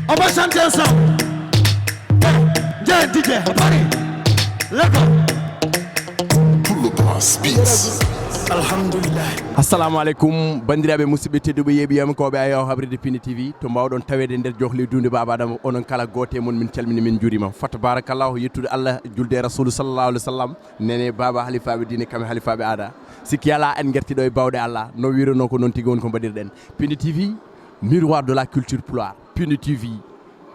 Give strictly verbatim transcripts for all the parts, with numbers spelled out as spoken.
On va chanter ensemble. Jee, D J, Paris. Let's go. Pull the boss beats. Alhamdulillah. Assalamu alaikum, bandiraɓe, musidɓe tedduɓe, yeeɓiyankooɓe, ayo habride Pindi T V, to mbawɗon taweede nder johli dunde Baba Adama, onon kala gooto e mon, min calmini, min juurima. Fa tabarakallahu, yettude Allah, julde e Rasulu sallallahu alaihi wasallam, nene Baba halifaaɓe diine, kamɓe halifaaɓe aada. Sikki alaa, en ngarti ɗo e bawɗe Allah, no wiruno ko noon tigi woni ko mbaɗirɗen. Pindi T V, miroir de la culture pulaar. Pindi T V,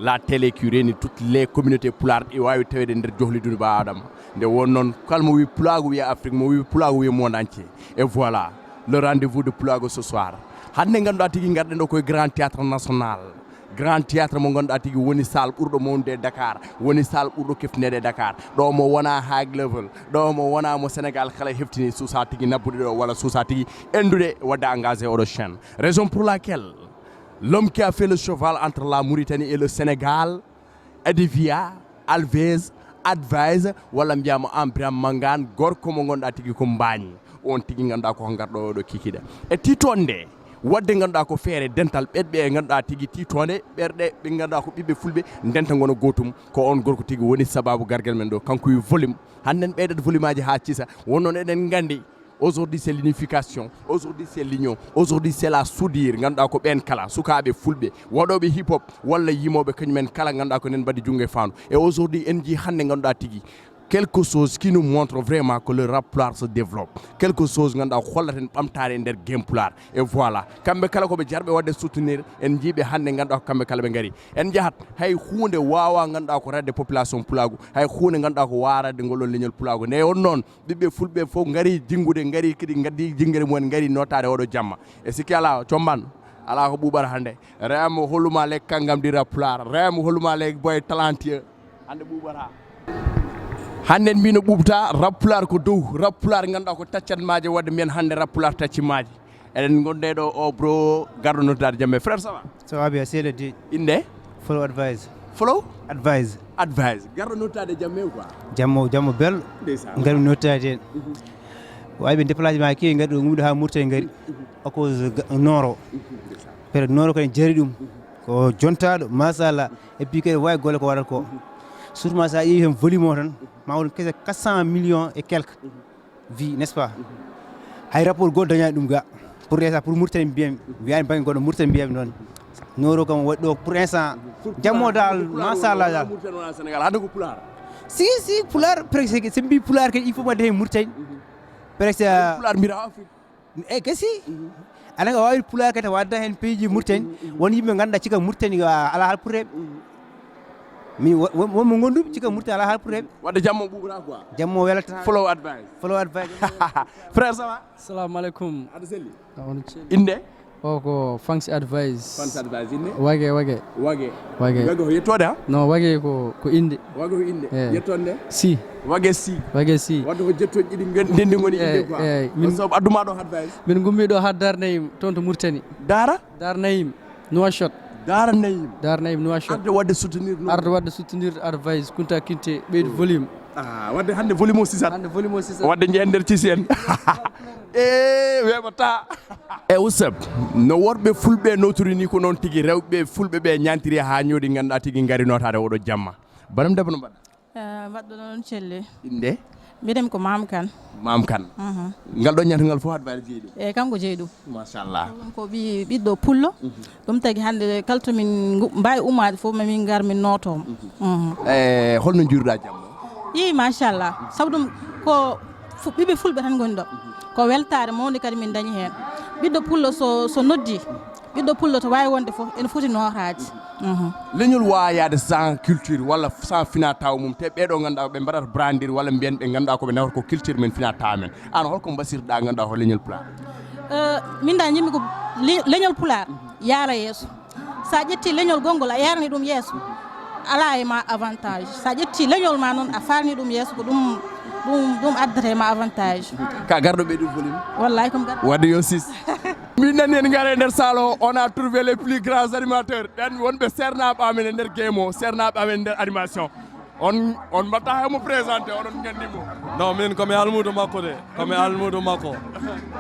la télé qui réunit toutes les communautés pulaar ɗi waawi taweede nder johli dunde Baba Adama. Nde won noon, kala mo wi pulaagu wiya Afrique, mo wi pulaagu wiya monde entier. Et voilà, le rendez-vous de pulaagu ce soir. Hannde ngannduɗaa tigi ngarɗen ɗo koye Grand Théâtre National. Grand Théâtre mo ngannduɗaa tigi woni salle ɓurɗo mawnude e Dakar, woni salle ɓurɗo keftineede e Dakar. Ɗo mo wona high level, ɗo mo wona mo Sénégal kala heftini, suusa tigi nabbude ɗo walla suusa tigi endude wadde engagé oɗo chaîne. Raison pour laquelle l'homme qui a fait le cheval entre la Mauritanie et le Sénégal, Adivia, Alves, Advise, walla mbiyamo an Birame Mangane, gorko mo ngannduɗaa tigi ko mbaañ. On tigi ngannduɗaa ko ngarɗo oɗo kikiiɗe. E tiitoonde, waɗde ngannduɗaa ko feere dental ɓerɓe ɓe ngannduɗaa tigi tiitoonde, ɓerɗe ɓe ngannduɗaa ko ɓiɓɓe fulɓe, ndenta ngona gootum, ko on gorko tigi woni sababu gargal men ɗo, kanko wi volume. Hannden ɓeydat volume aji haa cisa, wonnoon eɗen nganndi, aujourd'hui c'est l'unification, aujourd'hui c'est l'union, aujourd'hui c'est la soudure, ngannduɗaa ko ɓeen kala, sukaaɓe fulɓe, waɗooɓe hip hop, walla yimooɓe kañumen kala ngannduɗaa ko enen mbaɗi junngo e faandu. Et aujourd'hui en njii hannde ngannduɗaa tigi, quelque chose qui nous montre vraiment que le rap pulaar se développe, quelque chose ngannduɗaa ko hollata en ɓamtaare e nder game pulaar. Et voilà, kamɓe kala ko ɓe jarɓe waɗde soutenir, en njii ɓe hannde ngannduɗaa ko kamɓe kala ɓe ngari. En njahat, hay huunde waawaa ngannduɗaa ko radde population pulaagu, hay huunde ngannduɗaa ko waaradde ngol ɗon leñol pulaagu. Nde on noon, ɓiɓɓe fulɓe fof ngari jinngude, ngari kadi ngaddi jinngere mumen, ngari nootaade oɗo jamma. E sikki alaa, commban, alaa ko ɓuuɓata hannde. Reemo holluma les kàngam du rap pulaar, reemo holluma les boy talentueux. Hannde ɓuuɓata. Hannde en mbino ɓuuɓta, rap pulaar ko dow, rap pulaar ngannduɗaa ko taccat maaje, waɗde mbiyen hannde rap pulaar tacci maaje. Eɗen ngonde ɗo o bro garɗo noddaade jamme. Frère, ça va? Ça va bien, c'est le dit. Innde? Follow Advice. Follow? Advice. Advice. Garɗo noddaade jamme quoi? Jammo, jammo bello. Ndeysaan. Ngarmi noddaade heen. Mhm. Wawi ɓe déplacement kewi ngari ɗo, ngummiɗo haa Mauritanie ngari. Mhm. À cause ga-, Nooro. Mhm. Ndeysaan. Peut-être Nooro kadi jari ɗum. Mhm. Ko jontaaɗo, machallah. Et puis kadi wawi golle ko waɗata ko. Mhm. Surtout ma sa ƴeewi heen volume o tan, ma won kese quatre cents millions et quelques. Mhm. Vie, n'est-ce pas? Hay rapport goto dañani ɗum ga. Pour l'instant, pour Mauritanie mbiyami, wiyani banggue goɗɗo, Mauritanie mbiyami noon. Nooro kam waɗi ɗo pour instant. Jammo dal, machallah dal. Mauritanie wona Sénégal, hande ko pulaar. Si, si, pulaar, presque, so mbi pulaar kadi, il faut wadde hen Mauritanie. Presque, pulaar mbira Afrique. E gasi. Aɗa wawi pulaar kadi wadda hen pays ji Mauritanie. Won yimɓe ganduɗa cika Mauritanie, a, ala hal pour reɓe. Mi wo-, wo-, wonmo gondumi cika Mauritanie ala hal pour reɓe. Wadde jammo ɓuɓra quoi. Jammo welata. Follow Advice. Follow Advice. Frère, ça va? Salamu alaikum. Aɗa selli? A on celli. Inde? O ko Fanks Advice. Fanks Advice, inde? Wage, wage. Wage. Wage. Wage ko yettoode, ha? Non, wage ko, ko inde. Wage ko inde. Eh. Yettoode nde? Si. Wage si. Wage si. Wadde ko jettoji ɗiɗi ngen-, ndendi ngoni inde quoi. Eh, min, on sabu adduma ɗo Advice. Min gummi ɗo ha Dar Naim, toon to Mauritanie. Dara? Dar Naim, Nouakchott. Dar Naim. Dar Naim, Nouakchott. Arde wadde soutenir, non? Arde wadde soutenir Advice, Kunta Kinte, ɓeydu volume. Ah, wadde hande volume o sisat. Hande volume o sisat. Wadde jeyen nder cisi en. Eh, weɓata. E Ousseyn, no worɓe fulɓe notiri ni, ko noon tigi rewɓe fulɓe ɓe ñantiri ha ñoodi, ganduɗa tigi ngari notaade oɗo jamma. Banam debbo, no mbaɗɗa? Eh, mbaɗɗo noon celle. Inde? Mbiɗen ko Maam Kan. Maam Kan. Mhm. Ngal ɗo ñantugal fof Advice jeyi ɗum? Eyi, kanko jeyi ɗum. Machallah. Ɗum ko ɓi-, ɓiɗɗo pullo. Mhm. Ɗum tagi hannde kala to min ngu-, mbaawi ummaade fof, ma min ngar min nooto mo. Mhm. Mhm. Eh, holno njuurɗa jamma? Ii, machallah. Sabu ɗum ko fu-, ɓiɓɓe fulɓe tan ngoni ɗo. Mhm. Ko weltaare mawnde kadi min ndañi heen. Ɓiɗɗo pullo so, so noddi, ɓiɗɗo pullo to waawi wonde fof, ene foti nootaade. Mhm. Leñol waawaa yaade sans culture walla sans fina tawa mum, te ɓeeɗo ngannduɗaa ɓe mbaɗata brandir walla mbiyen ɓe ngannduɗaa ko ɓe nawata ko culture men, fina tawa men. Aan holko mbasirɗaa ngannduɗaa ko leñol Pulaar? Eh, min dal njiɗmi ko le-, leñol Pulaar yaara yeeso. So a ƴetti leñol gonngol a yarani ɗum yeeso, alaa e ma avantage. So a ƴetti leñol ma noon a farni ɗum yeeso, ko ɗum, ɗum, ɗum addata e ma avantage. Ka garɗo ɓeydu volume? Wallahi ko mi garɗo. Wadde yo sis. Min nani en ngare nder salon, on a trouvé les plus grands animateurs. Ɓen wonɓe seernaaɓe amen e nder game o, seernaaɓe amen e nder animation. On on mbatta hemo présenté, oɗon nganndi mo. Non, min komi almuudo makko de, komi almuudo makko.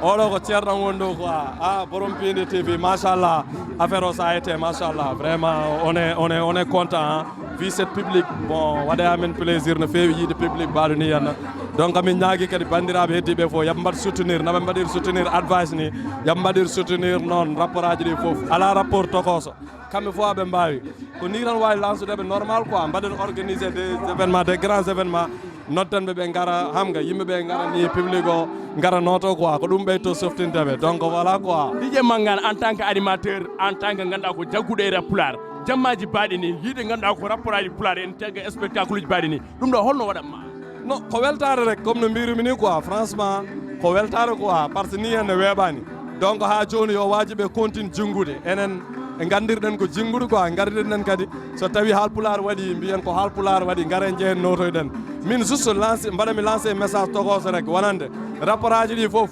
Oɗo ko ceerno am woni ɗo quoi. Ah, borom Pindi T V, machallah. Affaire o ça a été, machallah. Vraiment, on est, on est, on est content, hein. Vu cette public, bon, waɗa amen plaisir no feewi yiide public baɗo ni henna. Donc min ñaagi kadi banndiraaɓe heddiiɓe fof, yaɓe mbaɗ soutenir, naɓe mbaɗir soutenir advice ni, yaɓe mbaɗir soutenir noon rapport aji ɗi fof. Ala rapport tokoso. Kamɓe fof aɓe mbaawi. Ko ni tan waawi lansude ɓe normal quoi, mbaɗen organiser des événements, des grands événements. Noddanɓe ɓe ngara, xam nga, yimɓe ɓe ngara ni, public o ngara nooto quoi, ko ɗum ɓeyto softinde ɓe. Donc voilà quoi. D J Mangane, en tant que animateur, en tant que ngannduɗaa ko jagguɗo e rap pulaar, jammaaji baaɗi ni, yiide ngannduɗaa ko rapport aji pulaar en tagga spectacle uji baaɗi ni, ɗum ɗo holno waɗat ma? Non, ko weltaare rek, comme no mbirumi ni quoi, franchement, ko weltaare quoi, parce que ni henne weeɓaani. Donc haa jooni yo waajiɓe continue jinngude. Enen e nganndirɗen ko jinngude quoi, nganndirɗen kadi so tawi haalpulaar waɗi, mbiyen ko haalpulaar waɗi, ngaren njehen nootoyɗen. Min juste lance, mbaɗa mi lancer message tokoso rek, wonande rapport aji ɗi fof,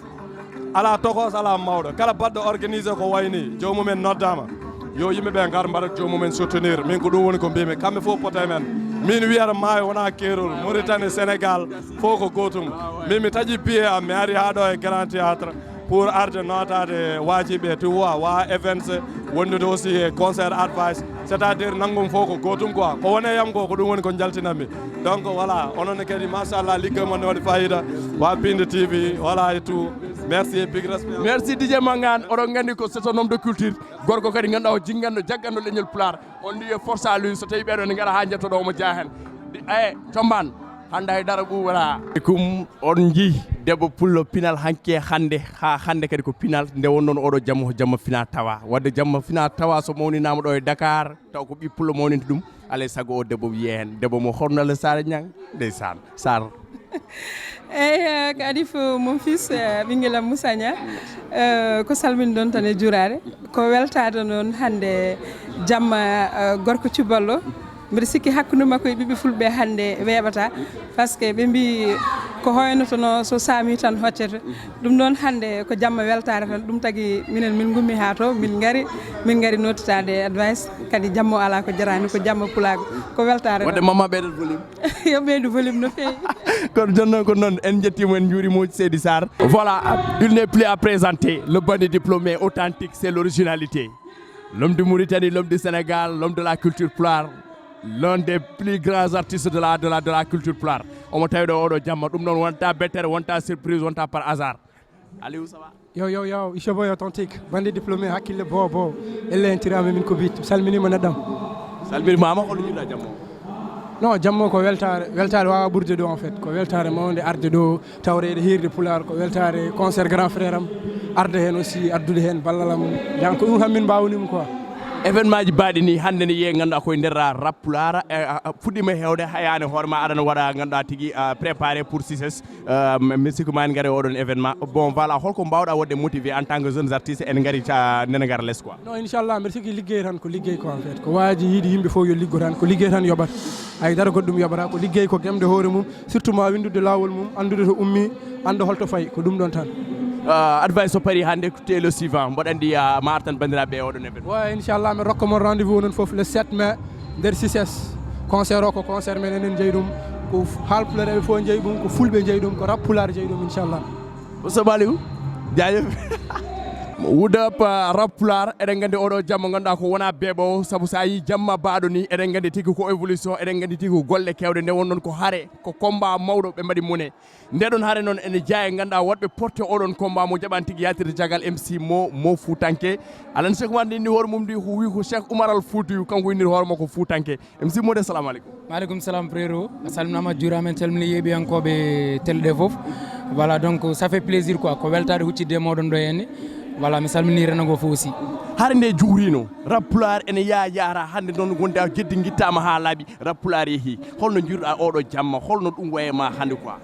ala tokoso, ala mawɗo. Kala baɗɗo organisé ko wayni, joomum en noddaama. Yo yimɓe ɓe ngar mbaɗa joomum en soutenir. Min ko ɗum woni ko mbimi. Kamɓe fof pota e men. Min wiyata maayo wona keerol. Mauritanie, Sénégal, fof ko gootum. Min mi taƴi billet am, mi ari haa ɗo e Grand Théâtre pour arde nootaade waajiɓe, tu vois, wa events, wondude aussi e concert advice. C'est-à-dire nanngum fof ko gootum quoi. Ko woni e yam ko, ko ɗum woni ko njaltinammi. Donc voilà, onon ne kadi, machallah, liggey mon ne waɗi fayida. Wa Pindi T V, voilà et tout. Merci et big respect. Merci D J Mangane, oɗon nganndi ko c'est un homme de culture. Gorko kadi ngannduɗaa o jinnganɗo, jagganɗo leñol pulaar. On ndi e force à lui, so tawi ɓeɗo ne ngara haa njettoɗo omo jeya heen. Di-, eh, Combaan, hannde hay dara ɓuuɓataa. Kum on njii debbo pullo pinal hanki e hannde, haa hannde kadi ko pinal, nde wonnoon oɗo jamma, ko jamma fina tawa. Wadde jamma fina tawa so mawninaama ɗo e Dakar, taw ko ɓii pullo mawninta ɗum, alay sago o debbo wiye heen, debbo mo Hornal Saare Ñang, ndeysaan, Sarr. Eyi, eh, ko Adif, mon fils, eh, ɓinngel am Moussa Niang. Eh, ko salminde ɗon tan e juuraade. Ko weltaade noon hannde jamma, eh, gorko cuballo. Mbiɗa sikki hakkunde makko e ɓiɓɓe fulɓe hannde weeɓataa. Par ce que ɓe mbii ko hoynotono so saami tan hoccete. Ɗum noon hannde ko jamma weltaare tan. Ɗum tagi minen min ngummi haa to, min ngari, min ngari nootitaade advice. Kadi jamma o alaa ko jaraani, ko jamma pulaagu. Ko weltaare tan. Wadde mama ɓeydat volume. Yo ɓeydu volume no feewi. Kono jooni noon ko noon, en njettiima, en njuuriima Seydi Sarr. Voilà, il n'est plus à présenter. Le bandit diplômé authentique, c'est l'originalité. L'homme de Mauritanie, l'homme du Sénégal, l'homme de la culture pulaar, l'un des plus grands artistes de la, de la, de la culture pulaar. Omo tawi ɗo oɗo jamma. Ɗum noon wonta bettere, wonta surprise, wonta par hasard. Aliou, ça va? Yo, yo, yo, it's your boy Authentique, bandit diplômé, hakkille bo, bo. Elle est tirame min ko beat. Salmini mo neɗɗam. Salmini mama, ko ɗum yiɗa jamma? Non, jamma ko weltare, weltare wawa ɓurde ɗo en fait. Ko weltare mawnde arde ɗo, tawreede hiirde pulaar, ko weltare concert grand frère am. Arde heen aussi, addude heen ballal am. Donc ko ɗum kam min mbawnimi quoi. Événement ji baaɗi ni hannde ne yiye ngannduɗaa koye nder rap pulaar, eh, a, a, fuɗɗiima heewde, hayaani hoore ma aɗana waɗa ngannduɗaa tigi, a, préparé pour succès. Euh, mi, mi sikku ma en ngari oɗon événement. Bon, voilà, holko mbawɗa waɗde motivé en tant que jeunes artistes en ngari ca nene ngara less quoi? Non, inchallah, mbiɗa sikki liggey tan ko liggey quoi en fait. Ko waaji yiide yimɓe fof yo liggo tan, ko liggey tan yoɓata. Hay dara goɗɗum yoɓata, ko liggey ko gemde hoore mum, surtout ma winndude laawol mum, anndude to ummi, annda holto fayi, ko ɗum ɗon tan. Euh, advice so parii hannde ko teel o suivant, mboɗo anndi, ah, ma artan banndiraaɓe e oɗon événement. Wa inchallah, mi rokka mon rendez-vous onon fof le sept mai. Nder C I C E S, concert o ko concert men, enen jeyi ɗum, ko f-, haalpulareeɓe fof jeyi ɗum, ko fulɓe jeyi ɗum, ko rap pulaar jeyi ɗum, inchallah. Oustaz Maliou, jaajëf. Wood up, uh, rap pulaar, eɗen nganndi oɗo jamma ngannduɗaa ko wona beeɓo, sabu so a yii jamma baaɗo ni, eɗen nganndi tigi ko évolution, eɗen nganndi tigi ko golle kewɗe, nde won noon ko hare, ko combat mawɗo ɓe mbaɗi mone. Nde ɗon hare noon ene jeyaa e ngannduɗaa woɗɓe porte oɗon combat mo jaɓani tigi yaltirde caggal M C Mo, Mo Fuutanke. Alan Cheikh Oumar ndenni hoore mum ndi ko wi ko Cheikh Oumar Al Fuutiyu, kanko inniri hoore makko Fuutanke. M C Mo de, salamu aleykum. Maaleykum salam, frérot. A salminaama, a juuraama, en calmini yeeɓiyankooɓe télé ɗe fof. Voilà, donc ça fait plaisir quoi, ko weltaare huccitde e mooɗon ɗo henne. Voilà, mi salmini renndo ngo fof aussi. Hare nde juurino, rap pulaar ene yaa yaara, hannde noon wonde a jeddi ngittaama haa laaɓi, rap pulaar yehi. Holno njiiruɗaa oɗo jamma, holno ɗum wayi ma hannde quoi?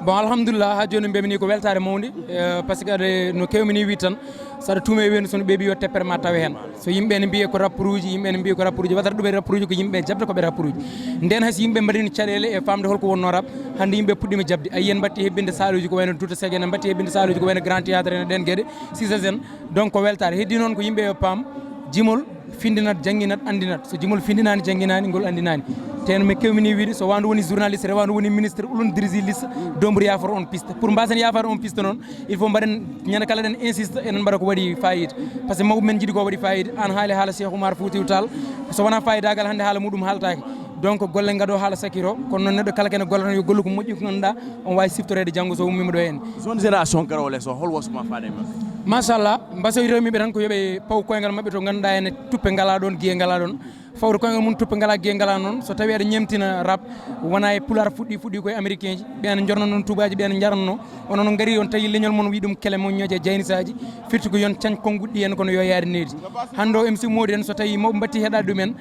Bon, alhamdulillah, haa jooni mbiymi ni ko weltaare mawnde, eh, par ce que ade no keewmi ni wiide tan, so aɗa tuuma e weendu, so no ɓeeɓi yo teppere ma tawe heen. So yimɓe ene mbiya ko rapport uji, yimɓe ene mbiya ko rapport uji, watata ɗum e rapport uji, ko yimɓe jaɓde ko ɓe rapport uji. Ndeen hay so yimɓe mbaɗiino caɗeele e faamde holko wonnoo rap, hannde yimɓe puɗɗiima jaɓde. A yiyii en mbattii hebbinde saaluuji ko wayno Douta Seck en, en mbattii hebbinde saaluuji ko wayno Grand Théâtre en, e ɗeen geɗe, C I C E S en. Donc ko weltaare. Heddii noon ko yimɓe yo paam, jimol finndinat, jannginat, anndinat. So jimol finndinaani, jannginaani, ngol anndinaani. Teno mi kewmini wiide, so wandu woni journaliste, rewandu woni ministre, ulun dirigi liste, dombri yaforo on piste. Pour mbasen yafaro on piste noon, il faut mbaɗen ñande kala eɗen insiste, eɗen mbaɗa ko waɗi fayida. Par ce que mawɓe men jiɗi ko waɗi fayida, an haali haala Cheikh Oumar Foutiyou Tall, so wona fayidagal hannde haala muɗum haaltaki. Donc golle ngado haala sakiro, kono noon neɗɗo kala kene gollata yo gollu ko moƴƴi ko ganduɗa, on wawi siftorede janngo so ummima ɗo henne. Jeune génération garowo les o, hol wasuma faade e makko? Machallah, mbasoy rewmiɓe tan ko yoɓe paw koyngal maɓɓe to ganduɗa ene tuppe ngala ɗon, guiye ngala ɗon. Fawde koyngal mum tuppe ngala, guiye ngala noon. So tawi aɗa ñemtina rap, wona e pulaar fuɗɗi, fuɗɗi koye américain ji. Ɓe ene jorna noon tubaji, ɓe ene jarna noon. Onon on gari on tawi leñol mon wi ɗum kele mon ñoƴe jaynisaji. Firti ko yon cañ konnguɗi ɗi en kono yo yaade needi. Hannde o M C Mody en so tawi mawɓe mbatti heɗade ɗum en,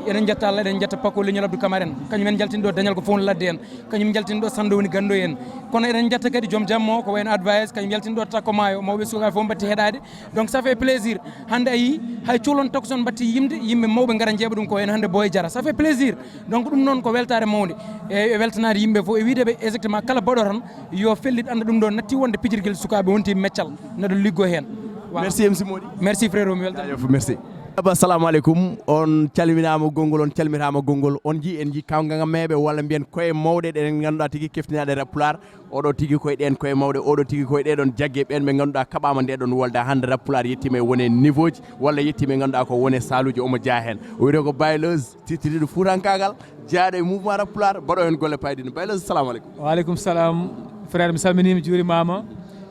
eɗen jetta Allah, eɗen jetta Pako leñol Abdou Camara en. Kañum en jaltini ɗo dañal ko fof ladde en. Kañum jaltini ɗo Sando woni ganndo en. Kono eɗen jetta kadi joom jamma o ko wayno Advice, kañum jaltini ɗo Takko Maayo, mawɓe sukaɓe fof mbatti heɗade. Donc ça fait plaisir. Hannde a yii hay cuulon takko son mbatti yimde, yimɓe mawɓe ngara njeeɓa ɗum ko wayno hannde Boy Jara. Ça fait plaisir. Donc ɗum noon ko weltaare mawnde. E, e weltanaade yimɓe fof, e wiide ɓe exactement kala baɗo tan yo fellit annda ɗum ɗo natti wonde pijirgel sukaaɓe wonti meccal, neɗɗo liggo heen. Voilà. Merci M C Mody. Merci frérot, mi weltanaade. Jaajëf, merci. Aba, assalamu aleykum. On calminaama gonngol, on calmitaama gonngol. On njii, en njii kawngangameeɓe walla mbiyen koye mawɗe ɗe en ngannduɗaa tigi keftinaaɗe rap pulaar. Oɗo tigi koye ɗen koye mawɗe, oɗo tigi koye ɗe ɗon jagge, ɓen ɓe ngannduɗaa kaɓaama nde ɗon wolde hannde rap pulaar yettiima e wone niveau ji, walla yettiima e ngannduɗaa ko wone saaluuji omo jeyaa heen. O wiyetee ko Baylouz, tiitirɗo fuutankaagal, jeyaaɗo e mouvement rap pulaar, mbaɗo heen golle payɗiiɗe. Baylouz, assalamu aleykum. Wa aleykum salam. Frère, mi salminiima, juurimaama.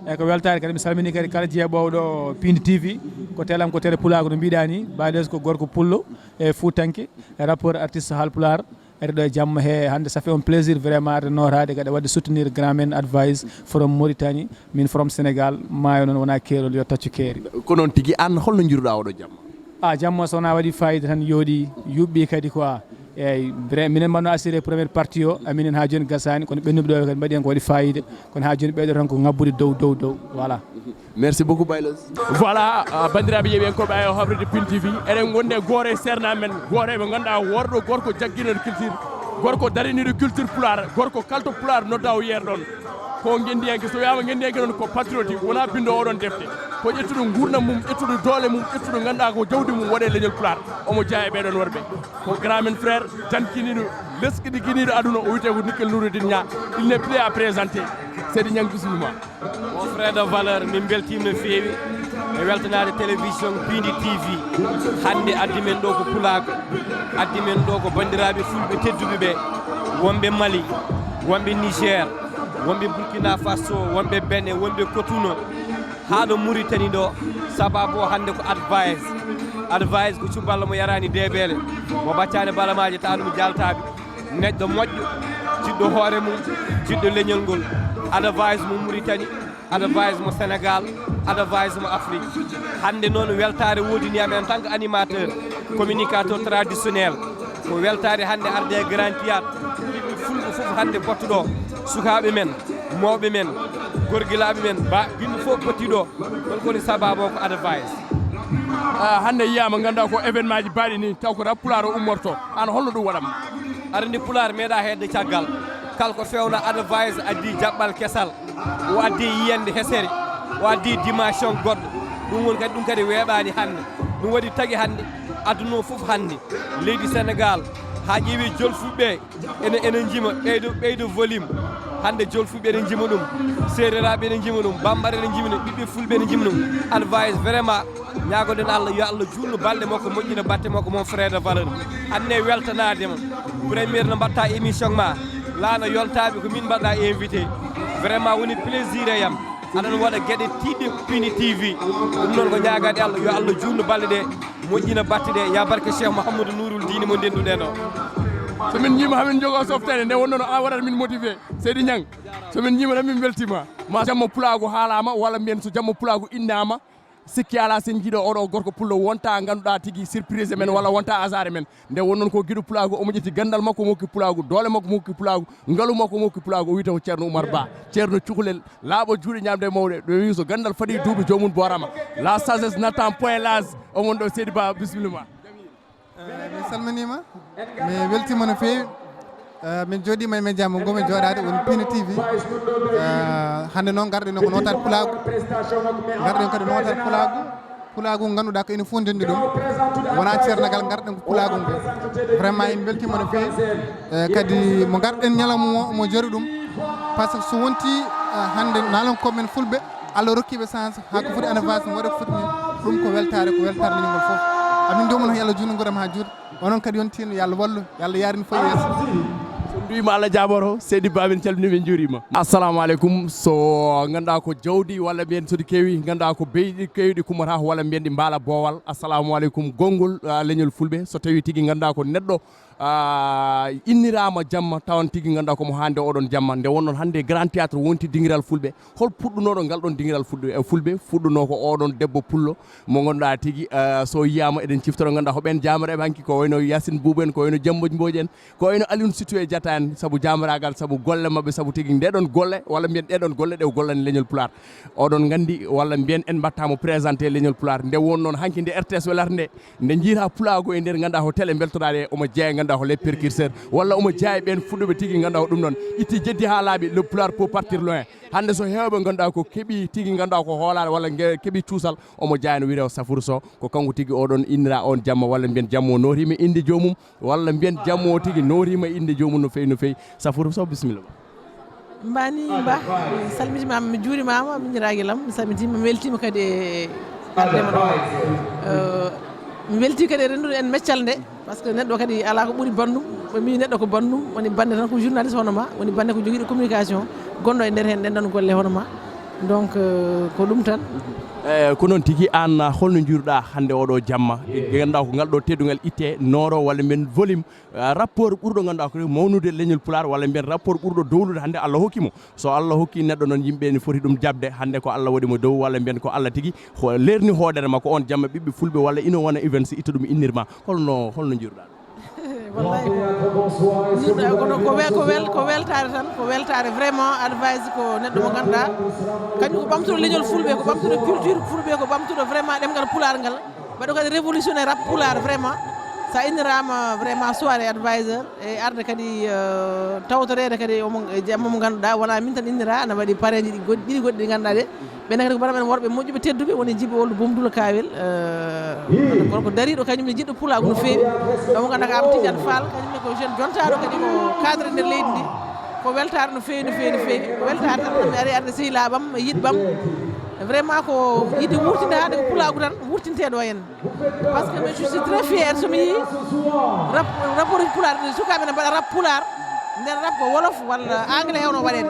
E ko weltaare kadi, mi salminii kadi kala jeeɓoowo ɗo Pindi T V. Ko telam ko tere pulaagu no mbiɗaa ni. Baylouz ko gorko pullo e fuutanke, e rappeur artiste haalpulaar. Ari ɗo e jamma he hannde, ça fait un plaisir vraiment arde nootaade kadi waɗde soutenir grand men Advice from Mauritanie, min from Sénégal, maayo noon wona keerol, yo taccu keeri. Ko noon tigi, aan holno njiruɗaa oɗo jamma? A jamma so wona waɗi fayida tan, yooɗi, yuɓɓi kadi quoi. Eyyi, bre-, minen mbanno assuré première partie o, a minen haa jooni gasaani, kono ɓennuɓe ɗo kadi mbaɗi hen ko waɗi fayida, kono haa jooni ɓeydo tan ko ngabbude dow, dow, dow, voilà. Merci beaucoup, Baylouz. Voilà, ah, banndiraaɓe yeeɓiyankooɓe, ayo habride Pin T V. Eɗen ngondi e goore e seernaaɓe men, goore ɓe ngannduɗaa worɗo gorko jaggiiɗo culture, gorko dariniiɗo culture pulaar, gorko kalto pulaar nodda o yeer ɗon. Ko ngenndiyanke, so wiyaama ngenndiyanke noon ko patriote, wonaa binndo oɗon defte. Ko ƴettuɗo nguurndam mum, ƴettuɗo doole mum, ƴettuɗo ngannduɗaa ko jawdi mum waɗe leñol pulaar. Omo jeyaa e ɓeɗon worɓe. Ko grand men frère, jankiniiɗo, leskidikiniiɗo aduna, o wiyetee ko Nickel Noureddine Niang. Il n'est plus à présenter. Seydi Niang, bisimilla ma. Mon frère de valeur, min mbeltiima no feewi e weltanaade télévision Pindi T V. Hannde addi men ɗo ko pulaagu, addi men ɗo ko banndiraaɓe fulɓe tedduɓe ɓe, wonɓe Mali, wonɓe Niger, wonɓe Burkina Faso, wonɓe Benin, wonɓe Cotonou, haa ɗo Mauritanie ɗo. Sababu o hannde ko Advice. Advice ko cubballo mo yaraani deebeele, mo baccaani balamaaje, tawa ɗum jaaltaaɓe. Neɗɗo moƴƴo, jiɗɗo hoore mum, jiɗɗo leñol ngol. Advice mo Mauritanie, Advice mo Sénégal, Advice mo Afrique. Hannde noon weltaare woodini am en tant que animateur, communicateur traditionnel. Ko weltaare hannde arde e Grand Théâtre. Ɓiɓɓe fulɓe fof hannde pottuɗo, sukaaɓe men, mawɓe men, gorgilaaɓe men, ba, yimɓe fof pottiɗo. Hol ko woni sababu o? Ko Advice. Ah, hannde yiyaama ngannduɗaa ko événement ji baaɗi ni, taw ko rap pulaar o ummorto. Aan holno ɗum waɗam? Aɗa anndi pulaar meeɗa heedde caggal. Kala ko fewna Advice addi jaɓɓal kesal. O addi yiyannde hesere. O addi dimension goɗɗo. Ɗum woni kadi, ɗum kadi weeɓaani hannde. Ɗum waɗi tagi hannde, aduna o fof hannde, leydi Sénégal, haa ƴeewi jolfuɓe ɓe, ene, ene njima, ɓeydo, ɓeydo volume. Hannde jolfuɓe ene njima ɗum, seereraaɓe ene njima ɗum, bambara ene njima ɗum, ɓiɓɓe fulɓe ene njima ɗum. Advice vraiment, ñaagoɗen Allah, yo Allah juutnu balɗe makko, moƴƴina batte makko, mon frère de valeur. Anne weltanaade ma. Première no mbaɗta émission ma, laana yoltaaɓe ko min mbaɗɗa invité. Vraiment woni plaisir e yam. Aɗa waɗa geɗe tiiɗɗe Pindi T V. Ɗum noon ko ñaagaade Allah, yo Allah juutnu balɗe ɗe, moƴƴina batte ɗe, ya barke Cheikh Mouhamadou Nouroul Dine mo ndenduɗen o. So min njiima hamin jogoo softeede, nde wonno no a waɗata min motivé. Seydi Niang, so min njiima tan min mbeltiima. Ma jamma pulaagu haalaama, walla mbiyen so jamma pulaagu innaama, sikki alaa, sen njiiɗo oɗo gorko pullo wonta ngannduɗaa tigi surprise men walla wonta hasard men. Nde won noon ko giɗo pulaagu, omo ƴetti ganndal makko, mo hokki pulaagu, doole makko, mo hokki pulaagu, ngalu makko, mo hokki pulaagu, o wiyata ko Ceerno Oumar Ba, Ceerno Cukalel, laaɓa juuɗe ñaamde e mawɗe, ɗo wi so ganndal fadii duuɓi joomum boorama. La sagesse n'attend point l'âge. Omon ɗo Seydi Ba, bisimilla ma. Eh, min salminiima, mi weltiima no feewi. Eh, min jooɗiima e média mo ngomi jooɗaade, woni Pindi T V. Eh, hannde noon ngarɗen ko nootaade pulaagu, ngarɗen kadi nootaade pulaagu. Pulaagu ngu ngannduɗaa ko enen fof ndenndi ɗum, wonaa ceernagal ngarɗen ko pulaagu ngu. Vraiment en mbeltiima no feewi. Eh, kadi mo ngarɗen ñalawma mo, mo jori ɗum. Par ce que so wonti, eh, hannde naalankooɓe men fulɓe, Allah rokkiiɓe chance, haa ko foti élevage ne waɗa ko foti ni, ɗum ko weltaare, ko weltaare leñol ngol fof. Amin ndomo no yo Allah juutnu nguurndam haa juuta. Onon kadi yontiino yo Allah wallu, yo Allah yaarin fof yeeso. So nduwiima Allah jaaboro, seydi Ba min calminii ɓe njuuriima. Assalamu aleykum. So ngannduɗaa ko jawdi walla mbiyen so ɗi keewi, ngannduɗaa ko beyɗi keewɗi kummata walla mbiyen ɗi mbaala boowal. Assalamu aleykum gonngol, ah, leñol fulɓe. So tawii tigi ngannduɗaa ko neɗɗo, ah, inniraama jamma tawan tigi ngannduɗaa ko mo hannde oɗon jamma. Nde wonnoon hannde Grand Théâtre wonti dingiral fulɓe. Hol puɗɗunooɗo ngal ɗon dingiral fulɓe, e fulɓe? Fuɗɗunoo ko oɗon debbo pullo mo ngannduɗaa tigi, eh, so yiyaama eɗen ciftoro ngannduɗaa ko ɓeen jaamareeɓe hanki, ko wayno Yacine Boubou en, ko wayno Jammbooj Mbooj en, ko wayno Aline Sitoé Diatta en, sabu jaamaraagal, sabu golle maɓɓe, sabu tigi nde ɗon golle, walla mbiyen ɗe ɗon golle ɗe o gollani leñol Pulaar. Oɗon nganndi, walla mbiyen en mbaɗtaa mo présenté leñol Pulaar. Nde won noon hanki nde R T S welata nde, nde jiiraa pulaagu e nder ngannduɗaa ko télé mbeltoɗaa ɗe, omo jeyaa ngannduɗaa ko les précurseurs, walla omo jeyaa e ɓeen fuɗɗuɓe tigi ngannduɗaa ko ɗum noon. Itti jeddi haa laaɓi, le Pulaar peut partir loin. Hannde so heewɓe ngannduɗaa ko keɓi tigi ngannduɗaa ko hoolaare walla nge-, keɓi cuusal, omo jeyaa no wiyetee o Safuru Sow, ko kanko tigi oɗon innira on jamma walla mbiyen jamma o nootiima innde joomum, walla mbiyen jamma o tigi nootiima innde joomum no feewi, no feewi. Safuru Sow, bisimilla. Mbani Ba, mi salmitiima, mi juurimaama, miñiraaji lam, mi salmitiima, mi weltiima kadi e arde ma ɗo. Eh, mi weltii kadi e renndude en meccal nde. Par ce que neɗɗo kadi alaa ko ɓuri banndum, ɓe mbii neɗɗo ko banndum, woni bannde tan ko journaliste hono ma, woni bannde ko jogiiɗo communication, gonɗo e nder heen ɗen ɗon golle hono ma. Donc, euh, ko ɗum tan. Eh, ko noon tigi, aan, holno njiiruɗaa hannde oɗo jamma? Ngannduɗaa ko ngal ɗo teddungal itte nooro walla mbiyen volume, eh, rapport ɓurɗo ngannduɗaa ko mawnude leñol Pulaar walla mbiyen rapport ɓurɗo dowlude hannde Allah hokki mo. So Allah hokki neɗɗo noon, yimɓe ne foti ɗum jaɓde. Hannde ko Allah waɗi mo dow, walla mbiyen ko Allah tigi ho-, leerni hoodere makko on jamma ɓiɓɓe fulɓe walla ino wona events itta ɗum innirma. Holno, holno njiiruɗaa ɗum? Wallahi ko, ko, ko, ko wel-, ko wel-, ko weltaare tan, ko weltaare vraiment. Advice ko neɗɗo mo ngannduɗaa, kañum ko ɓamtuɗo leñol fulɓe, ko ɓamtuɗo culture fulɓe, ko ɓamtuɗo vraiment ɗemngal Pulaar ngal. Mbaɗo kadi révolutionnaire rap pulaar vraiment. Sa inniraama vraiment soirée advisor e arde kadi, eh, tawtoreede kadi omo, e jamma mo ngannduɗaa wonaa min tan innira, ana waɗi pareeji ɗi goɗ-, ɗiɗi goɗɗi ɗi ngannduɗaa ɗe. Ɓen kadi ko bana men worɓe moƴƴuɓe tedduɓe woni Jibi Oldu Bumdulo Kaawel, eh, gorko dariiɗo kañum ne jiɗɗo pulaagu no feewi. Ɗo mo ngannduɗaa ko Amadou Tidiane Fall, kañum ne ko jeune jontaaɗo kadi ko cadre nder leydi ndi. Ko weltaare no feewi, no feewi, no feewi. Weltaare tan mi ari arde sehilaaɓam, yiɗɓam. Vraiment ko yiɗde wuurtinde hannde ko pulaagu tan wuurtintee ɗo en. Parce que je suis très fier so mi yii rap-, rapport pulaar, sukaaɓe ne mbaɗa rap pulaar, nder rap ko wolof walla anglais hewno waɗeede.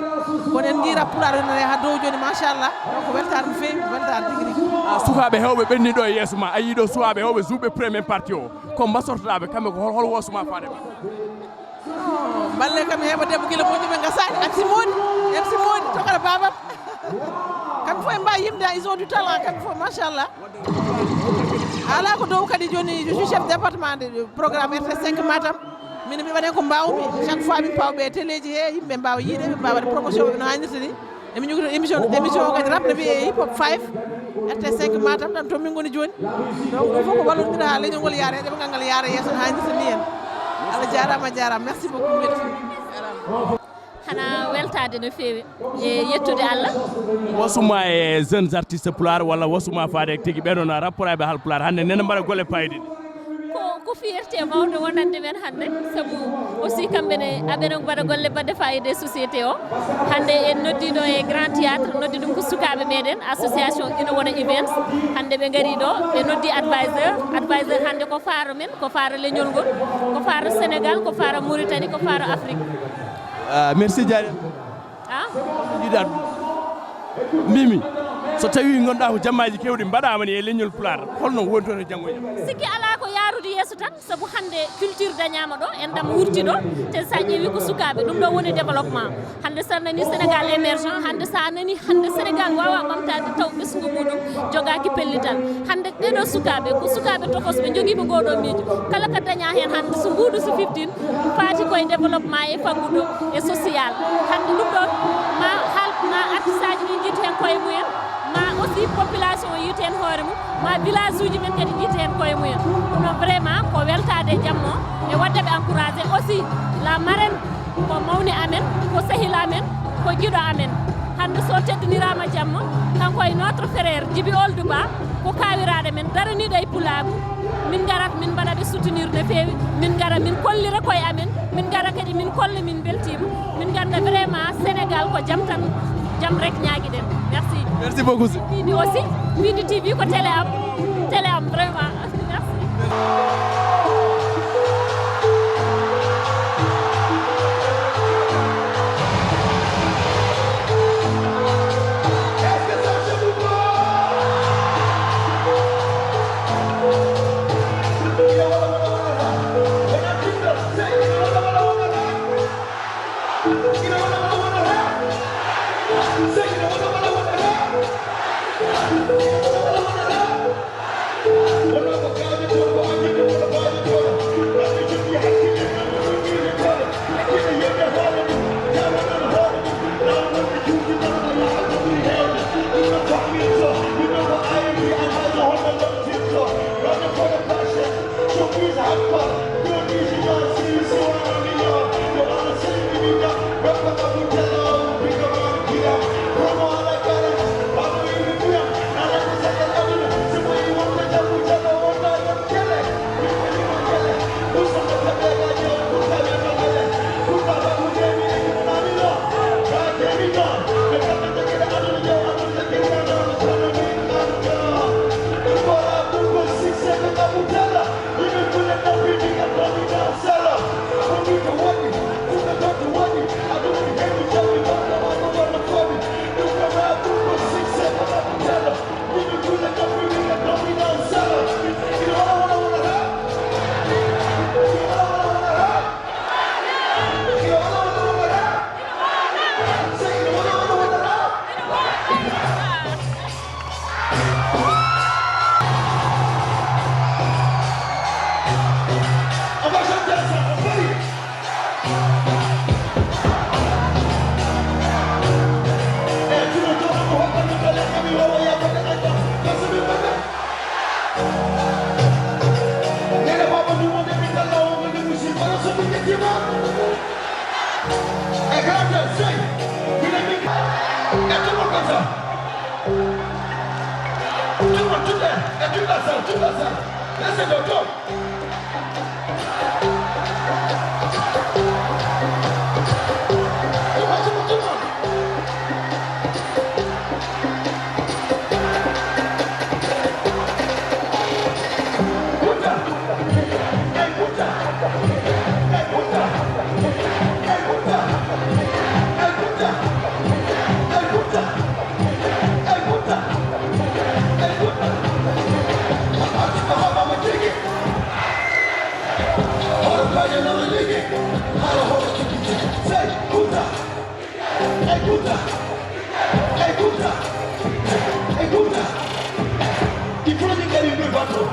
Kono en njii rap pulaar ene ha dow jooni, machallah. Donc ko weltaare no feewi, weltaare tigi rigi. Ah, sukaaɓe hewɓe ɓenni ɗo e yeeso ma, a yii ɗo sukaaɓe hewɓe suuɓe première partie o. Ko mbasortoɗaa ɓe, kamɓe ko hol, hol wosuma faade ma? Oh, balle kam heɓa debbo gila moƴƴi ɓe ngasaani. M C Mody, M C Mody, tokara babam. Kamɓe fof en mbawi yimde, ils ont du talent, kamɓe fof, machallah. Ala ko dow kadi jooni, je suis chef département de programme R T cinq Matam. Min mi waɗen ko mbawmi, chaque fois min pawa ɓe e télé ji he, yimɓe mbawa yiide, ɓe mbawa waɗde promotion ɓe no hannirta ni. Emin jogito émission, émission o kadi rap ne wiyee Hip Hop five, R T cinq Matam, ɗam to min ngoni jooni. Donc ɗum fof ko wallodira ha leñol ngol yaara, e ɗemngal ngal yaara yeeso no hannirta ni en. Allah jaarama, jaarama. Merci beaucoup, merci. Hana weltaade no feewi e yettude Allah. Wasuma e jeunes artistes pulaar walla wasuma faade e tigi ɓe noon rapport e ɓe hal pulaar hannde nena mbaɗa golle payɗe. Ko, ko fierté mawɗo wonande men hannde, sabu aussi kamɓe ne aɓe no mbaɗa golle baɗɗe fayida e société o. Hannde en noddi ɗo e Grand Théâtre, noddi ɗum ko sukaaɓe meɗen, association ina wona events. Hannde ɓe ngari ɗo, ɓe noddi advisor. Advisor hannde ko faaro men, ko faaro leñol ngol, ko faaro Sénégal, ko faaro Mauritanie, ko faaro Afrique. Ah, merci, jaajëf. Ah? Jiɗat mbimi, so tawi ngonɗaa ko jammaaji keewɗi mbaɗaama ni e leñol pulaar, holno wontoto janngo e jam? Sikki alaa ko yaarude yeeso tan, sabu hannde culture dañaama ɗo, enɗam wurti ɗo, te sa ƴeewi ko sukaaɓe, ɗum ɗo woni développement. Hannde sa nani Sénégal émergent, hannde sa nani hannde Sénégal waawa ɓamtaade taw ɓesngu muɗum jogaaki pellital. Hannde ɓeɗo sukaaɓe, ko sukaaɓe tokosɓe jogiiɓe ngoɗo miijo. Kala ka daña heen hannde so mbuuɗu so fifteen, faati koye développement e faggudu e social. Hannde ɗum ɗon ma hal, ma artiste aji ɗi jiita heen koye mumen, ma aussi population o yiita heen hoore mum, ma village uji men kadi jiita heen koye mumen. Ɗum ɗon vraiment ko weltaade e jamma o e waɗde ɓe encouragé aussi la marraine. Ko mawni amen, ko sehil amen, ko giɗo amen. Hannde so teddiniraama jamma, kanko e notre frère Djiby Ould Ba, Ko kawiraaɗe men daraniiɗo e pulaagu, min ngarat min mbaɗa ɓe soutenir no feewi, min ngara min kollira koye amen, min ngara kadi min kolla min mbeltiima, min ngannda vraiment Sénégal ko jam tan, jam rek ñaagiɗen. Merci. Merci beaucoup. Piindi aussi, Piindi T V ko télé am, télé am vraiment. Merci. Écoute, écoute, écoute. Il faut dire que les deux bateaux,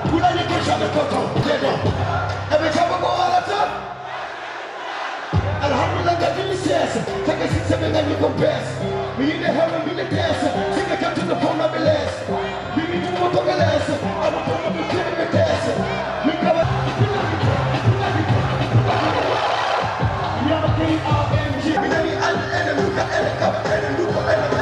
vous n'allez que jamais content, les deux. Eh bien, ça va pas à la table. Alhamdulillah, got the success. Take a six, seven, and you go best. We in the heaven, we the test. Take a cut to the phone, I'm the last. We need to go to the last. I will come up and kill the test. We cover. We have a K R M G. We need an enemy, look at enemy, cover enemy, look at enemy.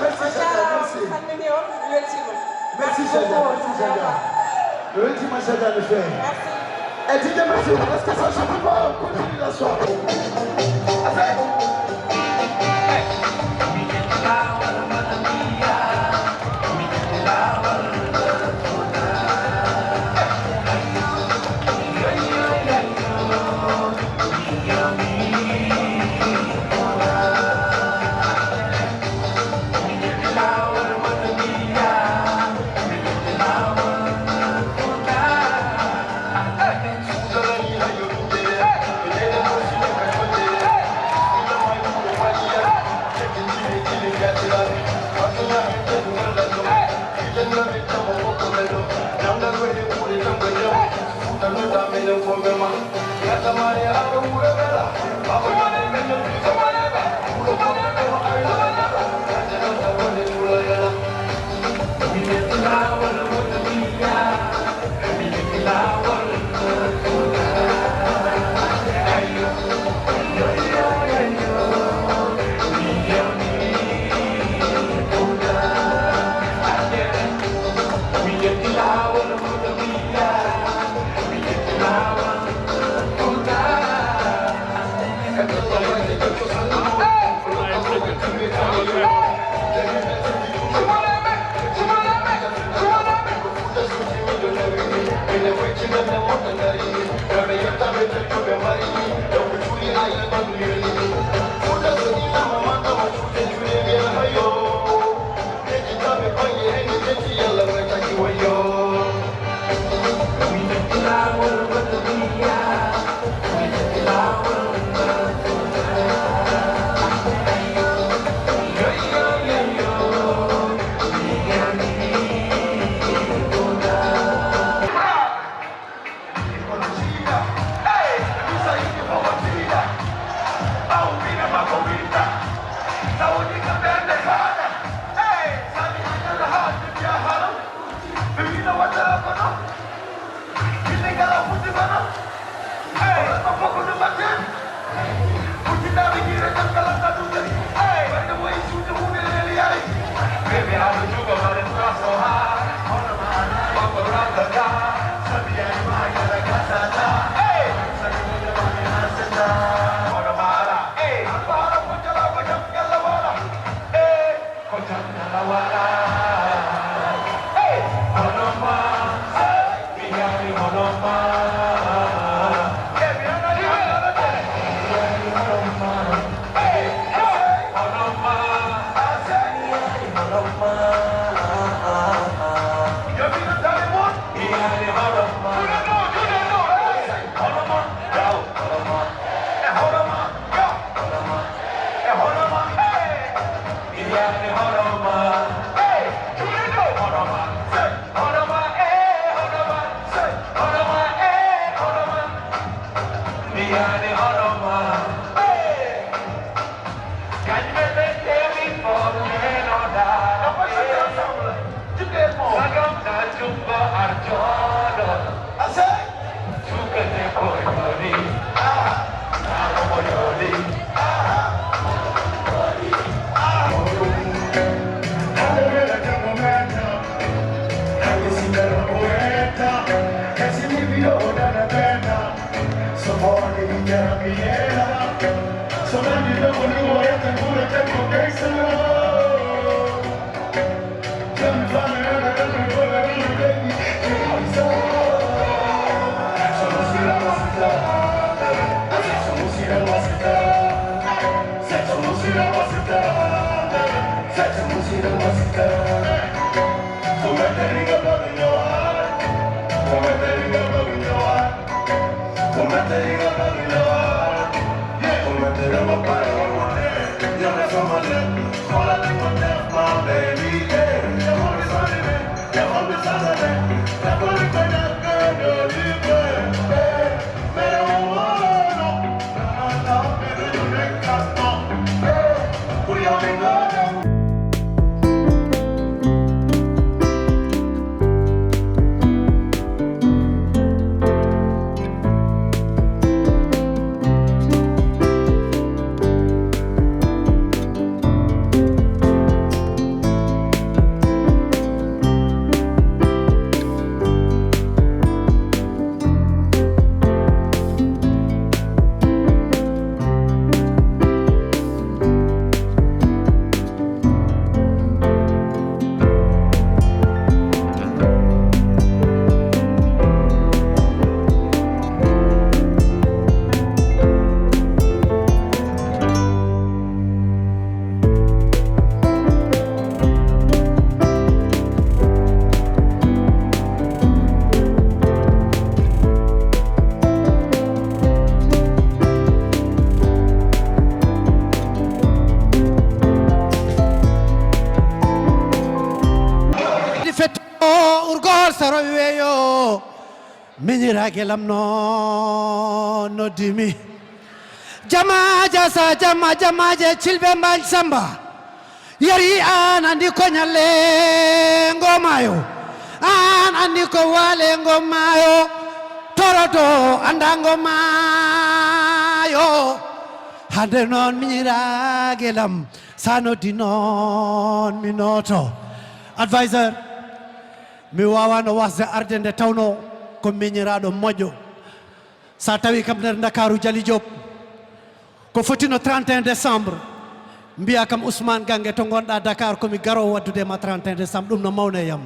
Merci, Chacha. Merci. Merci, Chacha. Merci, Chacha. Merci, Chacha. Merci, Chacha. Merci. Et D J Mathieu, est-ce que ça joue pas? Continue la soirée. Saro weeyo, miñiraage lam no noddimi. Jamaaja sa jama jamaaje cilɓe mbañ samba. Yari an anndi ko ñallengo maayo, an anndi ko waalengo maayo, torodo anndango maayo. Hannde noon miñiraage lam, sa noddi noon mi nooto. Advisor, mi waawaano wasde arde nde tawno ko miñiraaɗo moƴƴo. Sa tawi kam nder Ndakaaru, Jali Diop, ko fotino trente et un décembre, mbiya kam Ousmane Gange to ngonɗa Dakar, komi garowo waddude ma trente et un décembre, ɗum no mawna e yam.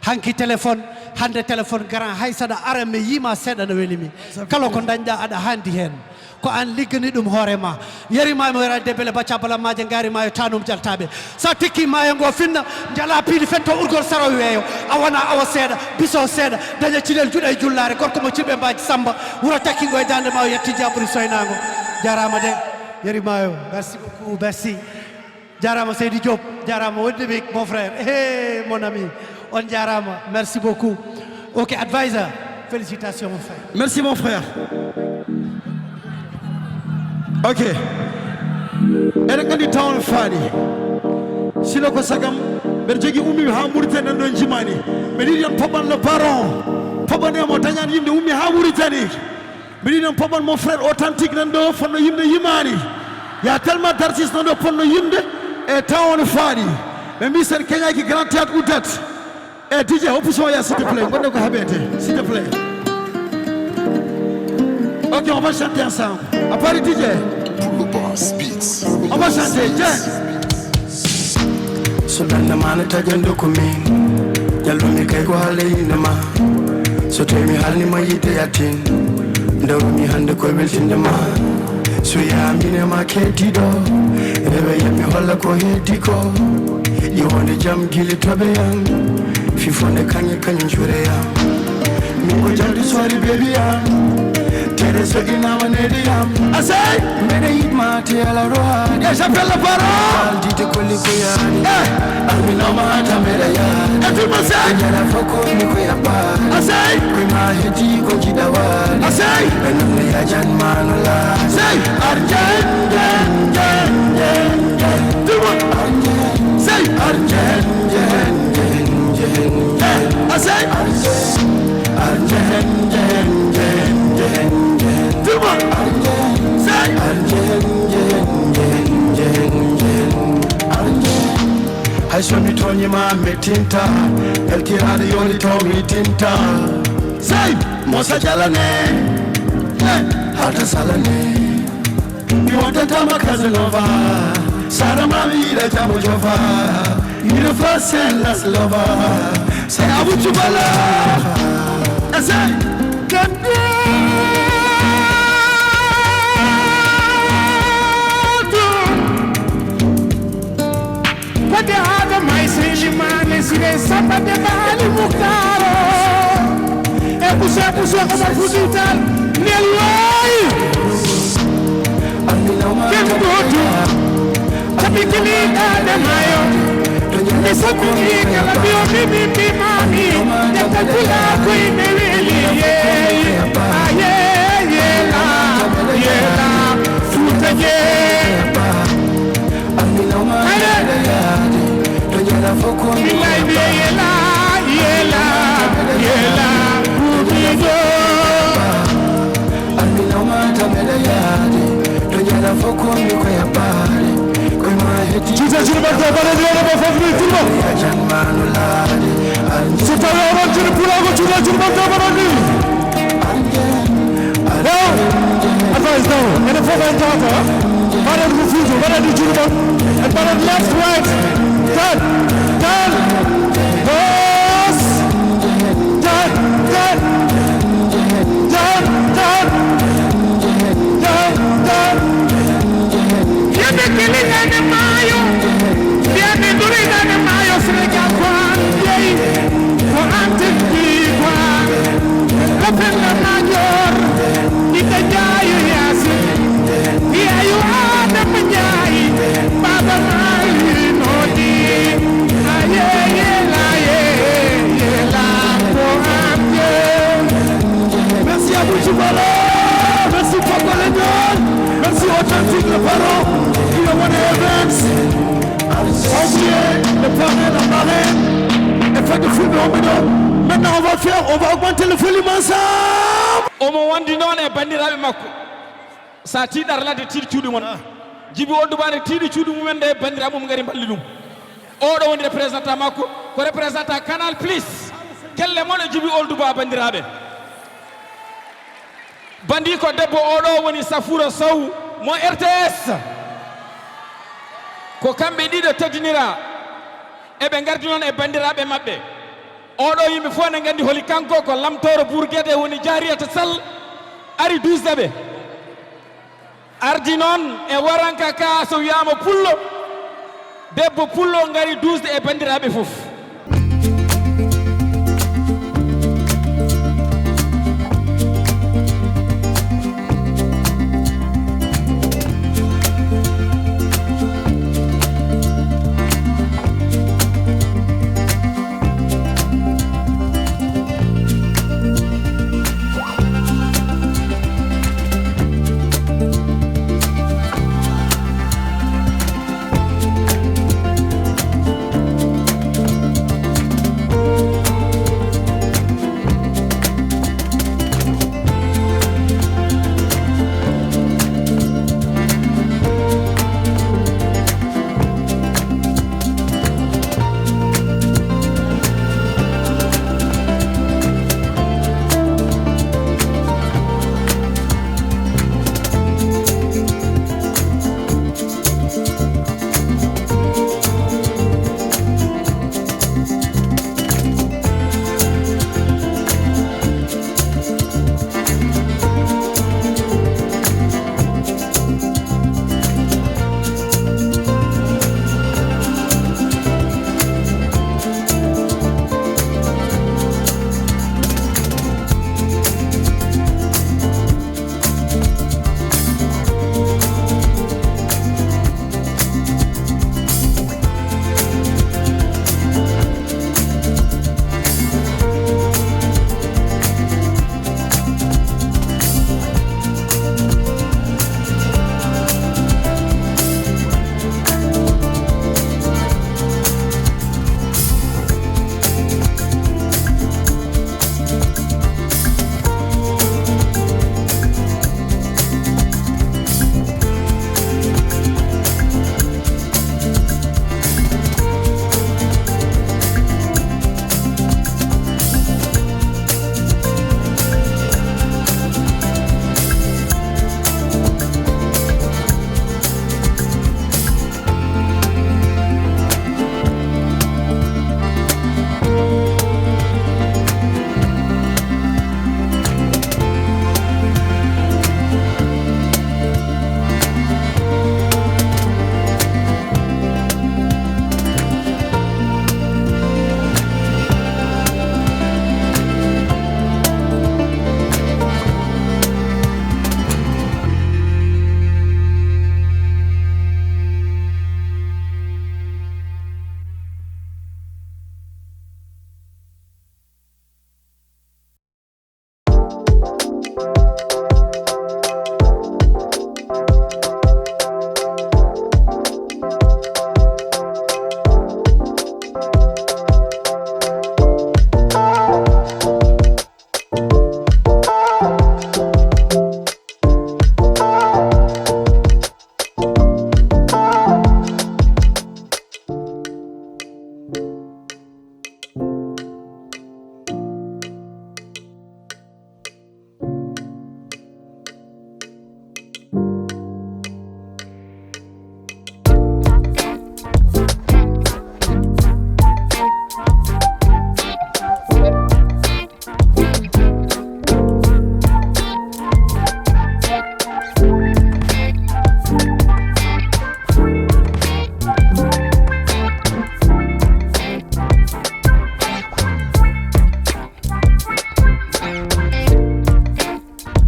Hanki téléphone, hannde téléphone garan, hay saɗa ara mi yiima seeɗa no welimi. Kala ko dañɗa aɗa handi heen. Ko an liggani ɗum hoore ma. Yari ma mo yara debele bacca bala maaje ngaari maayo tanum jaltaɓe. Sa tikki maayo ngo finna, njala piili fetto urgol saro weeyo. A wona awa seeɗa, biso seeɗa, daña cilel juɗa e jullaare, gorko mo cilɓe mbaaji samba, wuro takkingo e daande ma o yetti jamburi soynango. Jarama de, yari maayo. Merci beaucoup, merci. Jarama Seydi Diop, jarama wonde ɓe mon frère. Hey, mon ami, on jarama, merci beaucoup. Ok, advisor, félicitations mon frère. Merci mon frère. Ok. Eɗen nganndi tawon faaɗi. Sino ko sagam, mbeɗa jogii ummi haa Mauritanie nan ɗo jimaani. Mbeɗa yiɗi on poɓɓan le baron. Poɓɓanee mo dañan yimde ummi haa Mauritanie. Mbiɗi noon poɓon mon frère authentique nan ɗo fonno yimde yimaani. Il y a tellement d'artistes nan ɗo ponno yimde e taw on faaɗi. Ɓe mbi sen keñaki grand théâtre ou date. E D J hoppu son ya s'il te plaît, gonɗo ko haɓete s'il te plaît. Ok, on va chanter ensemble. À part D J. Pulo Boss Beats. On va chanter, tiens. So ɓernde ma no taƴanɗo ko min, ƴallu mi kay ko haala innde ma. So tawi mi haalni ma yiɗde yattin, ndawmi hannde ko weltinde ma. So yamine ma keddiɗo, rewe yami holla ko heddi ko. Yowonde jam gili toɓe yam, fifonde kañe kañum jure yam. Min ko jaldi sori bebi yam, tere so inama nedi yam. Asay! Mbeɗa yiɗ ma tiyala rohani. E j'appelle le baron. Aldite kolli ko yani. Eh! Arminoma tamere yani. E film sa. Nyara foko mi ko yabani. Asay! Ko ma hedi ko jidawani. Asay! Benum ya jan manola. Say! Arjen, jen, jen, jen, jen. Tuma. Arjen. Say! Arjen, jen, jen, jen, jen. Asay! Arjen. Arjen, jen, jen, jen, jen. Tuma. Arjen. Say! Arjen, jen, jen, jen, jen. Arjen. Hay so mi tooñi ma mettinta, elkiraaɗo yoni to mi tinta. Say! Mosa jalane, eh, hata salane. Mi waddantama Casanova, sara ma mi yiɗa jamo jofa. Miɗo fa sen las lova. Say Abu Cubala. Say. Kode Adama e Seydi Maane Sire Samba de Baali Mukaaro. E Busa Busa Omar Fuuti Taal. Nelloy. Ken gooto. Tabi kiliɗaade maayo. Mi sakkumi kala mbiyo mimi mbimami. Ƴetta kula koye me weli yeyi. Aye yela yela. Fuuta jeeba. Aye. Billahi mi yela yela yela. Kuumiɗo. Arminoma tamere yaade. To jara foko mi ko yabare. Ko ma heti. Juuta juuta ɓadda baɗa ni wala ba fofni timma. Ya jan manu laade. So tawi oɗon jini pulago juuta juuta ɓadda baɗa ni. Yo, advice daw. Enen fof en jawata. Mbaɗen ko fuuto, mbaɗen ɗo juuɗe mon. En mbaɗen left, right. Tan, tan. Dos. Tan, tan. Tan, tan. Tan, tan. Yimɓe kelinaade maayo. Mbiyaɓe ndurinaade maayo Senegal ko an jeyi. Ko an tekki ko an. Ko pelle major. Ita jaayu yaasi. Mbiyayu Adama Njaay. Baba Maali noodi. Aye yela ye yela. Ko Parrain, la marraine, e fedde Fulɓe wonɓe ɗo. Maintenant, on va faire, on va augmenter le volume ensemble. Omo wondi noon e banndiraaɓe makko. So a tiiɗataa ladde, tiiɗ cuuɗi mon. Djiby Ould Ba ne tiiɗi cuuɗi mumen nde banndiraaɓe mum ngari mballi ɗum. Oɗo woni représentant makko, ko représentant Canal Plus. Kelle mon e Djiby Ould Ba, banndiraaɓe. Bandi ko debbo, oɗo woni Safoura Sow mo R T S. Ko kamɓe ɗiɗo teddiniraa. Eɓe ngardi noon e banndiraaɓe maɓɓe. Oɗo yimɓe fof ne nganndi holi kanko, ko lamtooro Bourguédé, woni Jaariyata Sall, ari duusde ɓe. Ardi noon e waranka ka, so wiyaama pullo, debbo pullo ngari duusde e banndiraaɓe fof.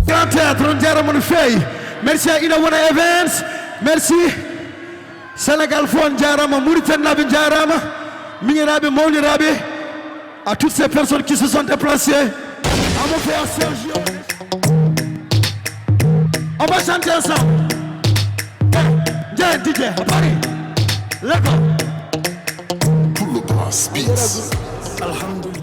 Grand Théâtre, on jaaraama no feewi. Merci à Ina Wona Events. Merci. Sénégal fof, on jaaraama. Mauritanie naaɓe, njaaraama. Miñiraaɓe, mawniraaɓe. À toutes ces personnes qui se sont déplacées. On va faire Sergio. On va chanter ensemble. Njee, D J, à Paris. Let's go. Spins. Alhamdulillah.